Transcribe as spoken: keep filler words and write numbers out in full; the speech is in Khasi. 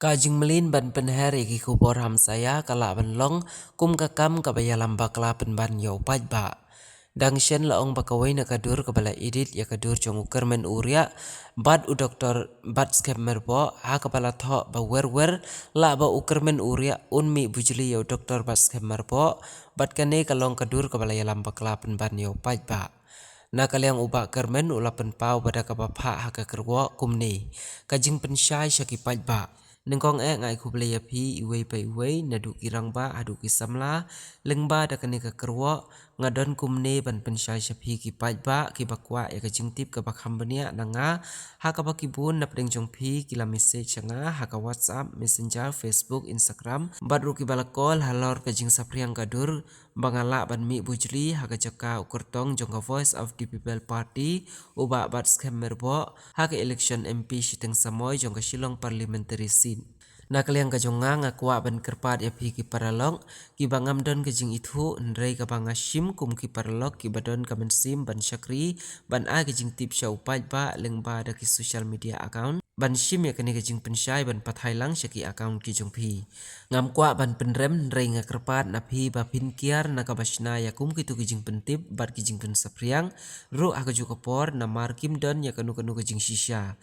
Ka jingmlien ban pynher ïa ki khubor hamsaïa ka lah ban long kum ka kam kaba ïalam bakla pynban ïa u paidbah. Dang shen la ong ba kawei na ka dur kaba la edit ïa ka dur jong u Kyrmen Uriah bad u Doktor Batskhem Myrboh, ha kaba la thoh ba wer wer lah ba u Kyrmen Uriah un mih bujli ïa u Doktor Batskhem Myrboh, bad kane ka long ka dur kaba la ïalam bakla pynban ïa u paidbah. Na ka liang u Bah Kyrmen u la pynpaw ba da kaba phah ha ka kyrwoh kumne: Ka jingpynshai sha ki paidbah. Nyngkong eh nga ai khublei ïa phi iwei pa iwei, naduh ki rangbah haduh ki samla, lyngba da kane ka kyrwoh nga don kumne ban pynshai sha phi ki paidbah kiba kwah ïa ka jingtip kaba kham bniah na nga, ha kaba ki bun na pdeng jong phi ki la message sha nga ha ka WhatsApp, Messenger, Facebook, Instagram, bad ruh kiba la call halor ka jingsaphriang ka dur ba nga lah ban mih bujli ha ka jaka u kyrtong jong ka Voice of the People Party, u Bah Batskhem Myrboh, ha ka election M P shiteng samoi jong ka Shillong Parliamentary Seat. Na ka liang ka jong nga, nga kwah ban kyrpad ïa phi ki paralok kiba ngam don ka jingithuh, hynrei kaba nga shim kum ki paralok kiba don ka mynsiem ban shakri, ban ai ka jingtip sha u paidbah lyngba da ki social media account, ban shim ïa kane ka jingpynshai ban pathai lang sha ki account ki jong phi. Ngam kwah ban pynrem, hynrei nga kyrpad na phi ba phin kiar na kaba shna ïa kum kitu ki jingpyntip bad ki jingpynsaphriang ruh ha kajuh ka por, namar kim don ïa kano kano ka jingshisha.